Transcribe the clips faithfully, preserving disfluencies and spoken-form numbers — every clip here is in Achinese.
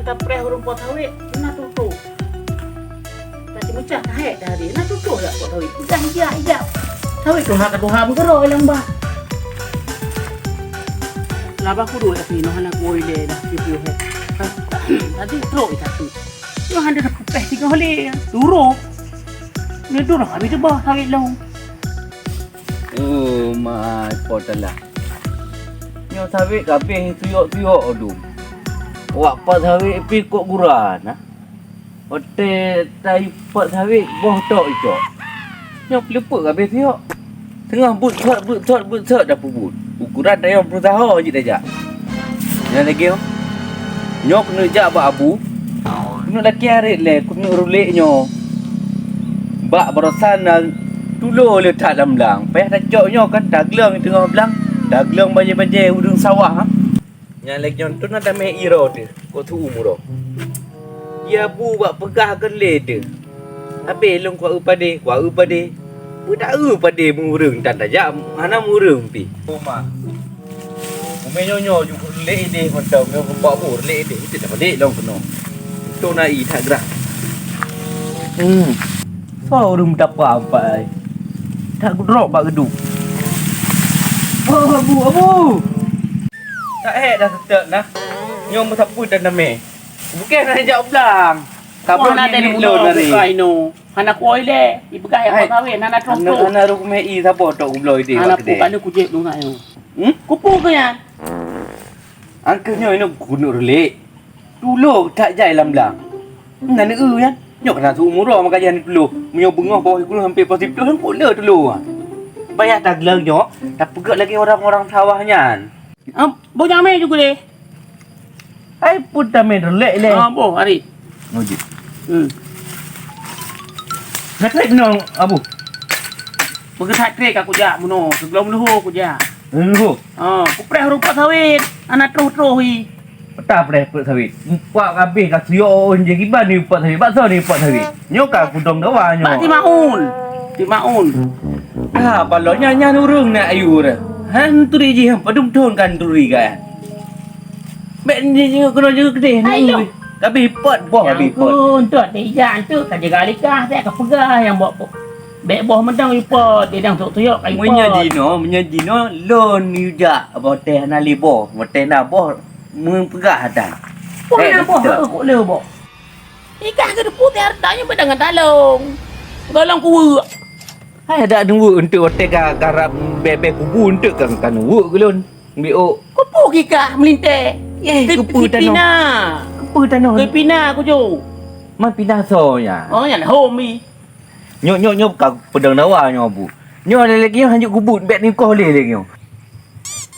Tapreh ureuëng po sawét, na tutoe. Tacimeucah kahek tadi, na tutoe jak po sawét. Ijak, ijak, ijak. Sawét tuha ka tuha meukeuroi lam bah. Laba kudu tapi noh hana kuoi lé dah sibuh he. Tadi trok itu. Noh hana dah kupeh tiga kali. Turok. Ni tu dah habis tebah sawét long. Oh, mai po talah. Nyoe sawét ka habéh tuyok-tuyok dum. Wak pat sawét pih kok gura na. Watée tai pat sawét boh tok icok. Nyoe peuleupeuk ka habéh tuyok. Teungoh buet sot, buet sot, buet sot dah peubuet. Ukoran tayong peurusaha jih tajak. Nyan lagée nyoe keuneuk jak bak abu. Keuneuk lakée arit lé, keuneuk rulék nyoe. Bak barosan na tulo le that lam blang. Payah tacok nyoe kan tagleueng teungoh blang. Tagleueng bajée-bajée ureuëng sawah. Nyan lagée nyoe tu na tamé iro teuh, kok tu umuroe. Ya bu bak peugah kan lé teuh. Habéh lôn kueu padé, kueu padé. Peue ta eu padé meureueng tan tajak, hana meureueng pih. Oma. Umé nyoe nyoe ju lé idéh mantong nyoe keupak bu lé idéh itu tak padé lôn keunoe. Itu na i that grah. Hmm. Soe ureuëng meutapa ampai. Tak gudrok bak geuduk. Oh, abu, abu. Tak hek dah setek nah. Nyoe meusapeue dan damé. Bukan nak jak blang. Sabar ni lôn hari. Bukai no. Hana kuoi lé, ipeugah ya kawin, hana trok-trok. Hana rukmé i saboh tok gubloe idéh. Hana pu kali kujék dong nak nyoe. Hmm? Kupu ke nyan? Angkeuh nyoe inoe keuneuk reulék. Tulo that jai lam blang. Nan eu nyan. Nyoe kana seumuroe maka jih tulo. Meunyoe beungoh bawah gulu sampai pasi ploh kan pula tulo. Bayah tagleueng nyoe, tapeugét lagi orang-orang sawah nyan. Am, bujang mé juga deh. Hai pun tamé relek lé. Ah, boh hari. Ngujit. Hmm. Nak trek nong abu. Bagi tak trek aku jak meno, sebelum luhur aku jak. Luhur. Ah, aku preh rupa sawit, anak troh-troh hi. Peta preh pet sawit. Empat habis ka suyok je kiban ni empat sawit. Bakso ni empat sawit. Nyoe ka kudong dawa nyoe. Bak si Maun. Si Maun. Ha, balo nyan nyan ureueng nak ayue. Han turi jih padum thon kan turi kan. Bèk ni jinguk keunoe jinguk keudeh ni. Ayo. Kabeh pot boh habéh pot. Untuk tijak tu ka jaga likah tak ka peugah yang bok. Bèk boh meudang ipot, idang sok tuyok ka ipot. Meunyoe jinoe, meunyoe jinoe lôn yujak boh teh na lé boh, boh teh na boh meupeugah dah. Boh na boh kok le boh. Ikah ke depu teh harta nyoe beudang ngon talong. Golong kuweuk. Hai dak nuweuk enteuk watèe ka karab bèe-bèe kubu enteuk kan kan nuweuk keu lôn. Biôk. Kupu kikah meulintèe. Eh, kupu tanoh. Pina. Kupu tanoh. Keu pina kuju. Man pina soe nyan? Oh, nyan hom i. Nyoe nyoe nyoe ka peudong dawa nyoe bu. Nyoe lé lagi nyoe hanjeuet kubu bèk nikoh lé lé nyoe.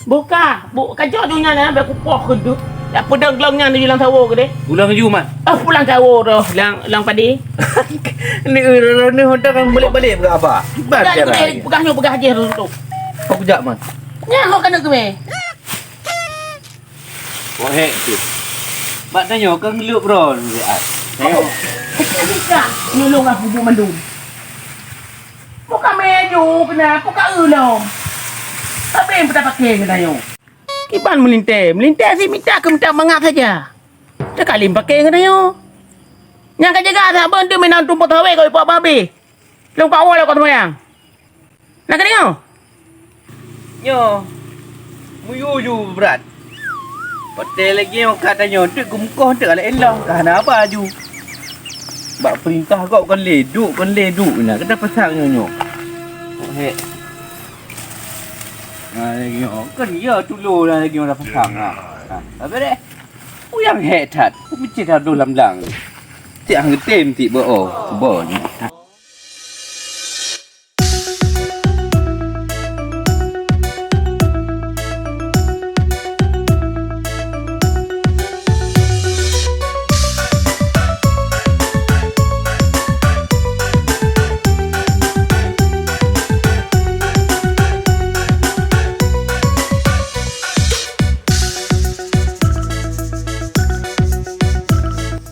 Buka, bu kajok dunia nyan bèk kupoh keu du. Ya peudong glong nyan di lam sawo keudeh. Ulang ju man. Oh, pulang sawo roh lang lang padi. Ni ureueng ni honda kan balik-balik beuka apa? Kiban cara. Peugah nyoe peugah jih tu. Kok jak man. Nyan hok kena keu meh. Wahek tu. Bak tanyoe ka ngeuleuek droe ngeuleuek ai. Tanyoe. Bisa nulung aku bu mandum. Buka meju kena, buka ulong. Tapi yang pernah pakai kena yo. Kiban melintè, melintè si minta ke minta mangat saja. Tekalim pakai kena yo. Nyang ka jaga tak ben tu menang tumpuk tawek kau ipak babi. Lông ka awai lông ka seumayang. Na keudeungoe? Nyoe, meuyue ju brat. Watèe lagèe nyoe ka tanyoe, teuk geumeukoh teuk alèh lông, ka hana haba ju. Bak peurintah gob kon lé duek, kon lé duek na, ka tapasang nyoe nyoe. Oh, hek. Na lagèe nyoe, kon ya tulo na lagèe nyoe tapasang ha. Ha, apa deh? Uyang hek that, ku meucit that dum lam blang. Cit hang geutem cit beu oh, beu nyoe.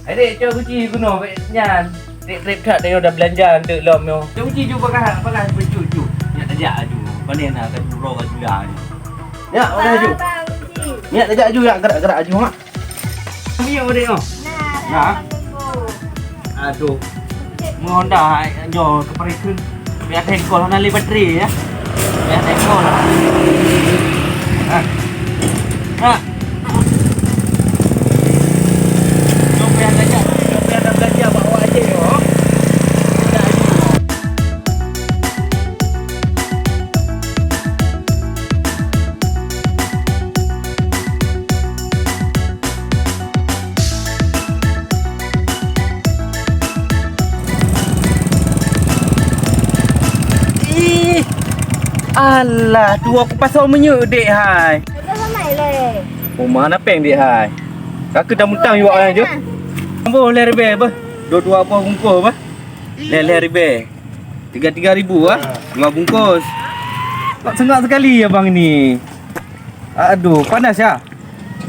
Hai dek, cok kuci keunoe bèk nyan. Trép-trép that deh, udah belanja enteuk lom nyoe. Jom ji ju bagah, bagah ju ju. Nyak tajak aju. Pane na ka juro ka jula ni. Nyak, bagah ju. Nyak tajak aju, nyak gerak-gerak aju, mak. Nyoe deh, oh. Nah. Aduh. Meuhonda nyoe keupeurikheun. Biar tengkol hana lé baterai, ya. Biar tengkol. Nah. Nah. Nyoe payah belajar, nyoe payah belajar bak awak aja, oh. Ih, alah, dua kupasoe minyeuk dek hai. Udah ramai leh. Uma na peng dek hai. Kakeuh dah mutang yuak ayah je. Ambo leh ribèe beh. Dua-dua boh bungkôh beh. Leh leh ribèe. Tiga-tiga ribu ah. Dua bungkus. Kok sengak sekali abang ini. Aduh, panas ya?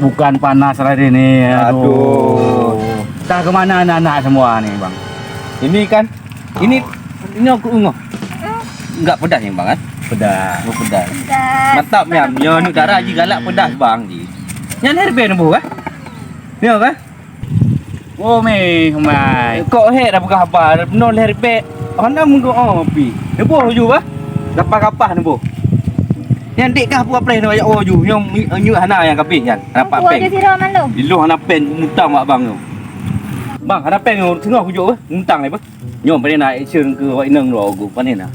Bukan panas Raden ni. Aduh. Aduh. Dah ke mana anak-anak semua ni, Bang? Ini kan, ini, ini aku ungah. Enggak pedas ni, Bang, kan? Pedas. Oh, pedas. Pedas. Mantap, ya. Nyoe aneuk dara ji galak pedas, Bang, ji. Nyan herben boh, kan? Ya, kan? Oh, meh, mai. Kok hek dah peugah haba, bunoe lhèe ribèe. Hana meugo, oh, pi. Neuboh ju bah. Gapah-gapah neuboh. Nyan dek kah peue preh nyoe jak woe ju. Nyoe, nyoe hana nyang kabeh nyan. Hana pat peng. Di lôn hana peng mutang mak bang nyoe. Bang, hana peng nyoe, teungoh kujok bah. Mutang lé bah. Nyoe pane na action keu awak inong dua ku. Pane na.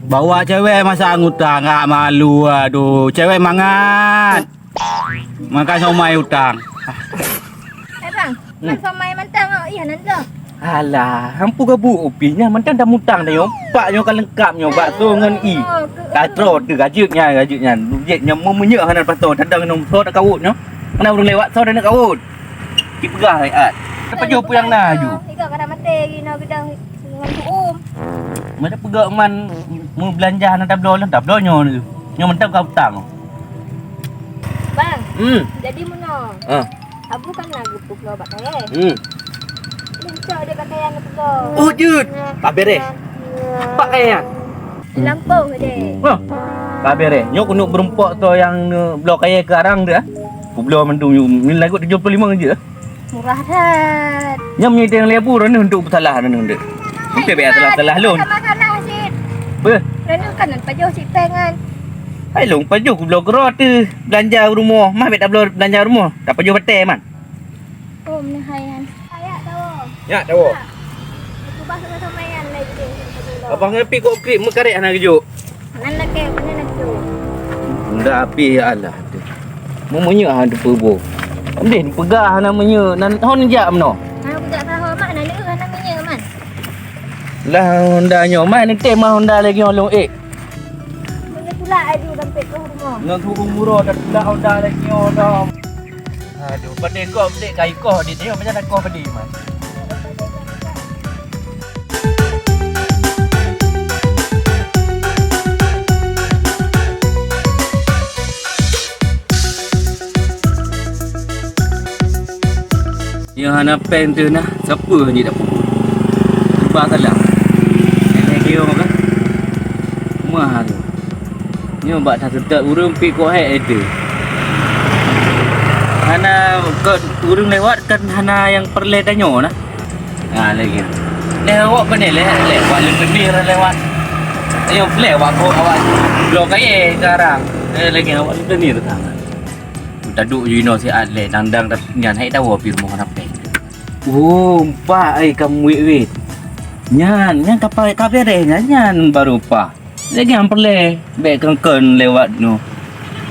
Bawa cewek masa ngutang, ngak malu, aduh. Cewek mangat. Makan somai utang. Eh, bang, hmm. Makan somai mantang, oh, iya, nan tu. Alah, ampu gabu upi nya mantang dah mutang dah nyoe. Pak nyoe ka lengkap nyoe, bakso ngon i. Oh, ke- Katro tu gajut nya, gajut nya. Jek nya meunyeuk hana pato, tadang nyoe so dak kawut nyoe. Mana ureueng lewat so dak kawut. Dipeugah ayat. Apa jauh puyang na aju? Tiga kada mati, gina gedang. Ngon tu'um. Meunan peugah man meubelanja hana tabloe lom, tabloe nyoe. Nyoe mantong ka utang. Bang. Hmm. Jadi meunoe. Ah. Abu kan na geupeubuet bak kayèe. Hmm. Lôn cok deh bak kayèe geupeubuet. Oh, jeuet. Ka beres. Bak kayèe. Lampôh deh. Wah. Ka beres. Nyoe keuneuk beureumpok soe nyang neubloe kayèe keu arang deh. Peubloe mandum nyoe. Ni lagu tujuh puluh lima je. Murah that. Nyam nyoe teuh lé bu, droeneuh untuk peusalah droeneuh dek. Mungkin bèk salah-salah lôn. Sama-sama cit. Beuh. Droeneuh kan pajoh cit pèng kan. Hai lôn pajoh kubloe keudroe teuh belanja rumoh. Mah bèk tabloe belanja rumoh. Tapajoh batèe man. Oh, meuhai han. Ayak tawoe. Nyak tawoe. Kubah sama-sama yan lagi deh. Abang ngepi kok krip meukarek hana geujok. Nan lakèe, nan lakèe. Nda api ya Allah tu. Meunyoe ha teupeubo. Ndeh peugah hana meunyoe nan hon jak meunoe. Hana peugah saho mak nan leuh hana meunyoe man. Lah Honda nyoe man tem mah Honda lagi nyoe long ek. Meunyoe tulak aju sampai ke rumah. Ngon gurung muro dah tulak Honda lagi nyoe dah. Aduh, padé gob dek kai koh di dia macam nak koh padé man. Nyang hana péng teuh nah, sapeue nyang jidapur? Cuba salah. Nenek Geo kan? Mah tu. Nyoe bak taseutôt ureueng pih kok hék itu. Hana kok ureueng lewat kan hana nyang peureulèe tanyoe nah. Ha lagèe. Leh awak pane leh leh wak leuh teumir lewat. Ayo leh wak ko awak bloe kayèe sekarang. Eh lagèe awak leuh teumir tangan. Taduek ju inoe siat leh dang-dang nyan hai tawoe pih rumoh hana péng. Oh, empat ai ka muet-wet. Nyan, nyan ka pa-, ka beres nyan, nyan baru pah. Lagèe nyang peureulèe, bèk keun-keun lewat nyoe.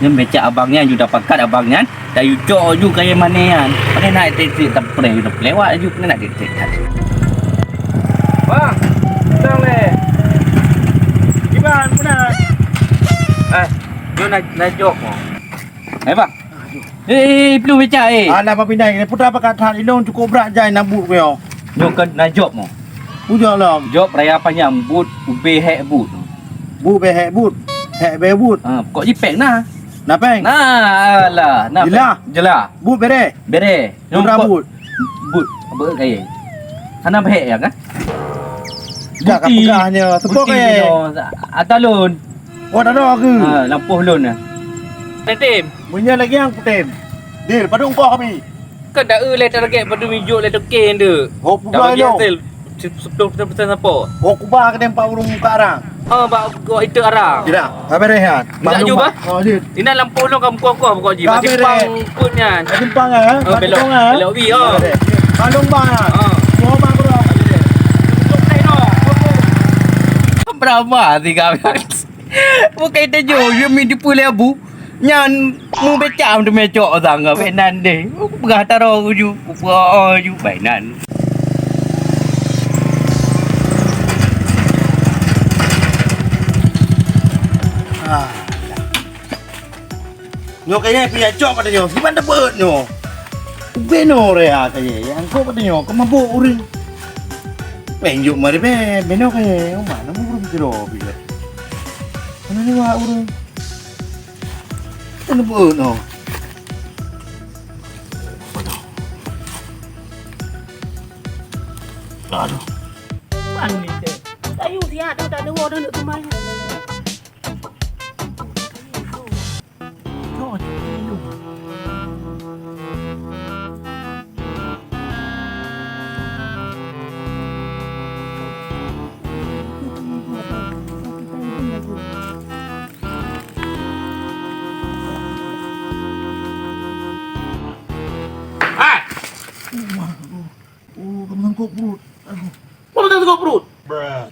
Nyan becak abang nyan, ju tapakat abang nyan, tayue cok ju kayèe mané nyan. Pane na tiek-tiek tapreh ju tapeulewat ju, pane na tiek-tiek that. Bang, datang lé. Kiban, peue na? Eh, nyoe na, na jok mo. Eh, bang. Eh, eh, peue becak, eh. Alah, Bang Pinai, putra pakat that ilong cukup brat jai na buet keu nyoe. Nyoe kan na jok mo. Ujok lom. Jok raya panyang buet ubé hék buet. Buet ubé hék buet. Hék ubé buet. Ha, kok jipéng na. Na péng? Na, alah, na péng. Jelah. Jelah. Buet béré. Béré. Putra buet. Buet, buet kayèe. Hana beuhék ya kan? Jak ka peugah nyoe. Seupôt kayèe. Atalon. Oh, dah ada ke? Ha, lampôh lôn nah. Tem. Meunyoe lagèe nyang kutem. Deal, padum kah kami? Kan dak eu lé target, padum ijok lé toke ndeuk. Oh, kuba lom. Hasil sepuluh persen sapo? Oh, kuba keuneuk empat ureueng muka arang. Oh, bak kok itu arang. Tidak. Habis rehat. Tidak juga. Oh, Deal. Inan lampu lom kamu kuah-kuah pokok ji. Masih pang pun nyan. Masih pang, eh? Oh, belok. Belok wi, oh. Balong ba. Oh. Kuah ba kurang. Berapa tiga belas? Bukan itu je, you mean di Pulau Abu. Nyan meubecam teumé cok sang ka bainan deh. Peugah taroe ju, peugah ju bainan. Ah. Nyoe kayèe pih cok pada nyoe, siban teubeuet nyoe. Ubé nyoe rea kayèe, nyang kok pada nyoe, keumabok ureueng. Bèk njuk mari bèk, bèk nyoe kayèe, oh, mana ureueng sidroe pih. Mana ni wak ureueng? Kan beuet noh. Aduh. Ban ni teh. Kayu siat tu tak ada orang nak kemai. Hai! Oh, ka meusangkot pruet. Aduh. Apa meusangkot pruet? Bruh.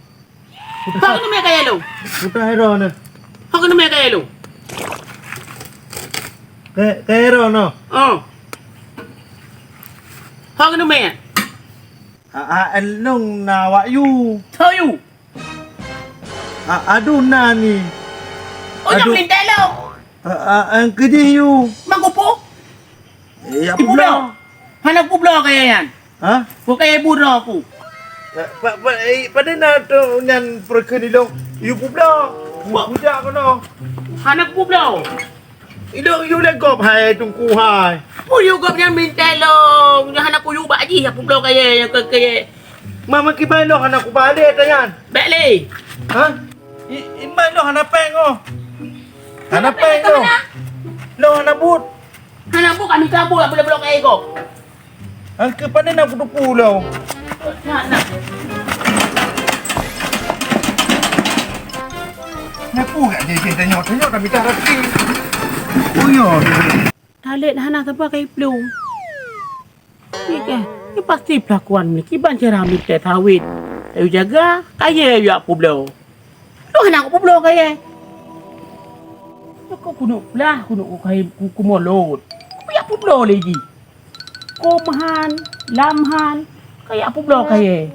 Hok keuneuk mè kayèe lôn? Puta hero nè. Hok keuneuk mè kayèe lôn? Kayèe, kayèe hero noh. Oh. Hok keuneuk mè? A, a, lôn na awak yue. Soe yue? A, adonan nyoe. Oh, nyang meulintèe lôn. A, a, nyang keudeh yue. Mak kupu? Eh, ya pula. Hana kubloe kayèe nyan. Ha? Ko kayèe bunoe ku. Pa, pa, eh, padahai na tu nyan peureukeun ilong. Yue publoe. Buat bujak keunoe. Hana kubloe. Idong yue lé gob hai Teungku hai. Peue yue gob nyan mintèe lôn, nyoe hana kuyue bak jih, ya peubloe kayèe nyang keu kayèe. Mama kiban lôn hana kubalek tanyan. Bèk lé. Ha? I, iman lôn hana péng oh. Hana péng lôn. Lôn hana buet. Hana buet kami kabur, bloe-bloe kayèe gob. Angkeu pane na kutupu lôn. Nyapu gak jih-jih tanyoe, tanyoe dah bicara kecil. Oh, iya. Talét hana sabar keu iplueng. Ni keh, ni pasti peulakuan ni. Kiban cara mintèe sawét. Ayo jaga, kayèe ayo jak peubloe. Lôn hana kupubloe kayèe. Kok kuneuk blah, kuneuk kayèe ku, kumolot. Kupiyak publoe lé jih. Kôm han, lam han, kayèe publoe kayèe.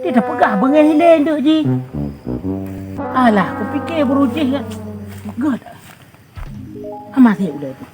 Dia tapeugah beungèh ilèe ndeuk jih. Alah, kupike beurujih nyan. Göt. Hama sép ulèe tu.